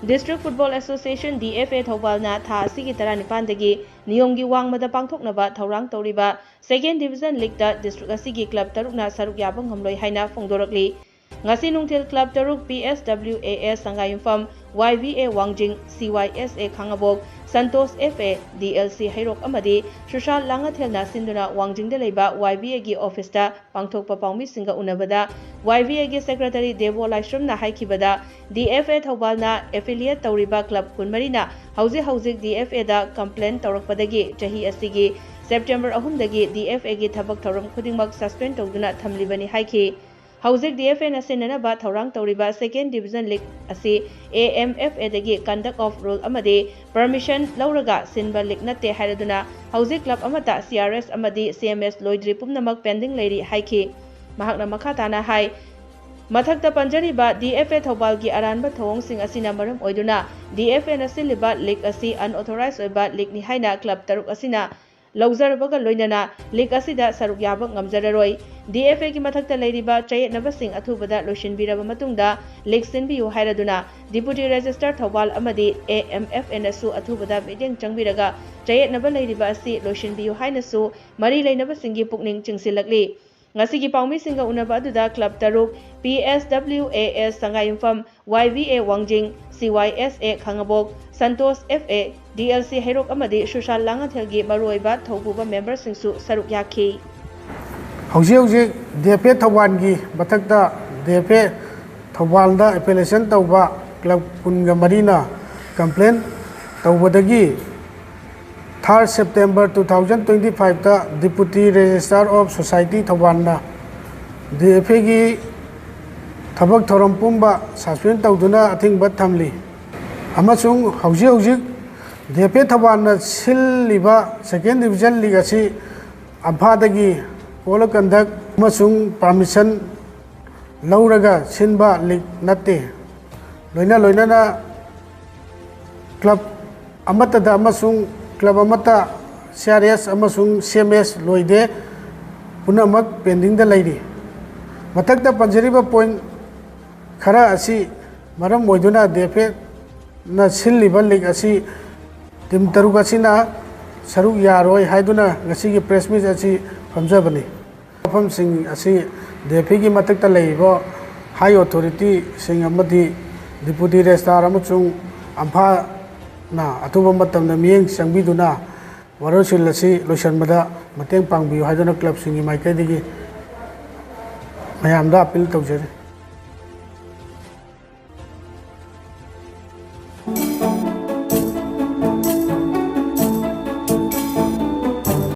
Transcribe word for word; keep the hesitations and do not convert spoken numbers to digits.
District Football Association, D F A, ꯊꯧꯕꯥꯜꯅ ꯊꯥ ꯑꯁꯤꯒꯤ ꯇꯔꯥꯅꯤꯄꯥꯟꯗꯒꯤ ꯅꯤꯌꯣꯝꯒꯤ ꯋꯥꯡꯃꯗ ꯄꯥꯡꯊꯣꯛꯅꯕ ꯊꯧꯔꯥꯡ ꯇꯧꯔꯤꯕ Second Division Leagueꯇ district ꯑꯁꯤꯒꯤ club ꯇꯔꯨꯛꯅ ꯁꯔꯨꯛ ꯌꯥꯕ ꯉꯝꯂꯣꯏ ꯍꯥꯏꯅ ꯐꯣꯡꯗꯣꯔꯛꯂꯤ꯫ ꯉꯁꯤ ꯅꯨꯡꯊꯤꯜ club ꯇꯔꯨꯛ, P S W A S ꯁꯉꯥꯏꯌꯨꯝꯐꯝ, Y V A ꯋꯥꯡꯖꯤꯡ, C Y S A Khangabok, Santosh F A, D L C ꯍꯩꯔꯣꯛ ꯑꯃꯗꯤ ꯁꯨꯁꯥꯜ ꯂꯥꯡꯉꯊꯦꯜꯅ ꯁꯤꯟꯗꯨꯅ ꯋꯥꯡꯖꯤꯡꯗ ꯂꯩꯕ Y V Aꯒꯤ officeꯇ ꯄꯥꯡꯊꯣꯛꯄ ꯄꯥꯎꯃꯤꯁꯤꯡꯒ ꯎꯅꯕꯗ Y V Aꯒꯤ secretary ꯗꯦꯕꯣ ꯂꯥꯏꯁ꯭ꯔꯝꯅ ꯍꯥꯏꯈꯤꯕꯗ, D F A ꯊꯧꯕꯥꯜꯅ affiliate ꯇꯧꯔꯤꯕ club ꯀꯨꯟꯃꯔꯤꯅ ꯍꯧꯖꯤꯛ ꯍꯧꯖꯤꯛ D F Aꯗ complaint ꯇꯧꯔꯛꯄꯗꯒꯤ ꯆꯍꯤ ꯑꯁꯤꯒꯤ September ꯑꯍꯨꯝꯗꯒꯤ D F Aꯒꯤ ꯊꯕꯛ ꯊꯧꯔꯝ ꯈꯨꯗꯤꯡꯃꯛ suspend ꯇꯧꯗꯨꯅ ꯊꯝꯂꯤꯕꯅꯤ ꯍꯥꯏꯈꯤ꯫ ꯍꯧꯖꯤꯛ D F Aꯅ ꯁꯤꯟꯅꯅꯕ ꯊꯧꯔꯥꯡ ꯇꯧꯔꯤꯕ Second Division League ꯑꯁꯤ A M F Aꯗꯒꯤ conduct of rule ꯑꯃꯗꯤ permission ꯂꯧꯔꯒ ꯁꯤꯟꯕ league ꯅꯠꯇꯦ ꯍꯥꯏꯔꯗꯨꯅ ꯍꯧꯖꯤꯛ club ꯑꯃꯠꯇ C R S ꯑꯃꯗꯤ C M S ꯂꯣꯏꯗ꯭ꯔꯤ, ꯄꯨꯝꯅꯃꯛ pending ꯂꯩꯔꯤ ꯍꯥꯏꯈꯤ꯫ ꯃꯍꯥꯛꯅ ꯃꯈꯥ ꯇꯥꯅ ꯍꯥꯏ, ꯃꯊꯛꯇ ꯄꯟꯖꯔꯤꯕ D F A ꯊꯧꯕꯥꯜꯒꯤ ꯑꯔꯥꯟꯕ ꯊꯧꯑꯣꯡꯁꯤꯡ ꯑꯁꯤꯅ ꯃꯔꯝ ꯑꯣꯏꯗꯨꯅ D F Aꯅ ꯁꯤꯜꯂꯤꯕ league ꯑꯁꯤ unauthorized ꯑꯣꯏꯕ leagueꯅꯤ ꯍꯥꯏꯅ club ꯇꯔꯨꯛ ꯑꯁꯤꯅ ꯂꯧꯖꯔꯕꯒ ꯂꯣꯏꯅꯅ league ꯑꯁꯤꯗ ꯁꯔꯨꯛ ꯌꯥꯕ ꯉꯝꯖꯔꯔꯣꯏ꯫ D F Aꯒꯤ ꯃꯊꯛꯇ ꯂꯩꯔꯤꯕ ꯆꯌꯦꯠꯅꯕꯁꯤꯡ ꯑꯊꯨꯕꯗ ꯂꯣꯏꯁꯤꯟꯕꯤꯔꯕ ꯃꯇꯨꯡꯗ league ꯁꯤꯟꯕꯤꯌꯨ ꯍꯥꯏꯔꯗꯨꯅ Deputy Registrar ꯊꯧꯕꯥꯜ ꯑꯃꯗꯤ A M F Aꯅꯁꯨ ꯑꯊꯨꯕꯗ ꯃꯤꯠꯌꯦꯡ ꯆꯪꯕꯤꯔꯒ ꯆꯌꯦꯠꯅꯕ ꯂꯩꯔꯤꯕ ꯑꯁꯤ ꯂꯣꯏꯁꯤꯟꯕꯤꯌꯨ ꯍꯥꯏꯅꯁꯨ ꯃꯔꯤ ꯂꯩꯅꯕꯁꯤꯡꯒꯤ ꯄꯨꯛꯅꯤꯡ ꯆꯤꯡꯁꯤꯜꯂꯛꯂꯤ꯫ ꯉꯁꯤꯒꯤ ꯄꯥꯎꯃꯤꯁꯤꯡꯒ ꯎꯅꯕ ꯑꯗꯨꯗ club ꯇꯔꯨꯛ, P S W A S ꯁꯉꯥꯏꯌꯨꯝꯐꯝ, Y V A ꯋꯥꯡꯖꯤꯡ, C Y S A Khangabok, Santosh F A, D L C ꯍꯩꯔꯣꯛ ꯑꯃꯗꯤ ꯁꯨꯁꯥꯜ ꯂꯥꯡꯉꯊꯦꯜꯒꯤ ꯃꯔꯨꯑꯣꯏꯕ ꯊꯧꯄꯨꯕ memberꯁꯤꯡꯁꯨ ꯁꯔꯨꯛ ꯌꯥꯈꯤ꯫ ꯍꯧꯖꯤꯛ ꯍꯧꯖꯤꯛ D F A ꯊꯧꯕꯥꯜꯒꯤ ꯃꯊꯛꯇ D F A ꯊꯧꯕꯥꯜꯗ affiliation ꯇꯧꯕ club ꯀꯨꯟꯒ ꯃꯔꯤꯅ complaint ꯇꯧꯕꯗꯒꯤ third September two thousand twenty fiveꯇ Deputy Registrar of Society ꯊꯧꯕꯥꯜꯅ D F Aꯒꯤ ꯊꯕꯛ ꯊꯧꯔꯝ ꯄꯨꯝꯕ suspend ꯇꯧꯗꯨꯅ ꯑꯊꯤꯡꯕ ꯊꯝꯂꯤ꯫ ꯑꯃꯁꯨꯡ ꯍꯧꯖꯤꯛ ꯍꯧꯖꯤꯛ D F A ꯊꯧꯕꯥꯜꯅ ꯁꯤꯜꯂꯤꯕ Second Division League ꯑꯁꯤ ꯑꯝꯐꯥꯗꯒꯤ code of conduct ꯑꯃꯁꯨꯡ permission ꯂꯧꯔꯒ ꯁꯤꯟꯕ league ꯅꯠꯇꯦ꯫ ꯂꯣꯏꯅ ꯂꯣꯏꯅꯅ club ꯑꯃꯠꯇꯗ ꯑꯃꯁꯨꯡ club ꯑꯃꯠꯇ C R S ꯑꯃꯁꯨꯡ C M S ꯂꯣꯏꯗꯦ, ꯄꯨꯝꯅꯃꯛ pendingꯗ ꯂꯩꯔꯤ꯫ ꯃꯊꯛꯇ ꯄꯟꯖꯔꯤꯕ point ꯈꯔ ꯑꯁꯤ ꯃꯔꯝ ꯑꯣꯏꯗꯨꯅ D F A ꯅ ꯁꯤꯜꯂꯤꯕ ꯂꯤꯒ ꯑꯁꯤ ꯇꯤꯝ ꯇꯔꯨꯛ ꯑꯁꯤꯅ ꯁꯔꯨꯛ ꯌꯥꯔꯣꯏ ꯍꯥꯏꯗꯨꯅ ꯉꯁꯤꯒꯤ ꯄ꯭ꯔꯦꯁ ꯃꯤꯠ ꯑꯁꯤ ꯐꯝꯖꯕꯅꯤ꯫ ꯋꯥꯐꯝꯁꯤꯡ ꯑꯁꯤ ꯗꯦꯐꯤꯒꯤ ꯃꯊꯛꯇ ꯂꯩꯔꯤꯕ ꯍꯥꯏ ꯑꯣꯊꯣꯔꯤꯇꯤꯁꯤꯡ ꯑꯃꯗꯤ ꯗꯤꯄꯨꯇꯤ ꯔꯦꯖꯤꯁꯇ꯭ꯔꯥꯔ ꯑꯃꯁꯨꯡ ꯑꯝꯐꯥꯅ ꯑꯊꯨꯕ ꯃꯇꯝꯗ ꯃꯤꯠꯌꯦꯡ ꯆꯪꯕꯤꯗꯨꯅ ꯋꯥꯔꯣꯏꯁꯤꯟ ꯑꯁꯤ ꯂꯣꯏꯁꯤꯟꯕꯗ ꯃꯇꯦꯡ ꯄꯥꯡꯕꯤꯌꯨ ꯍꯥꯏꯗꯨꯅ ꯀ꯭ꯂꯕꯁꯤꯡꯒꯤ ꯃꯥꯏꯀꯩꯗꯒꯤ ꯃꯌꯥꯝꯗ ꯑꯄꯤꯜ ꯇꯧꯖꯔꯤ꯫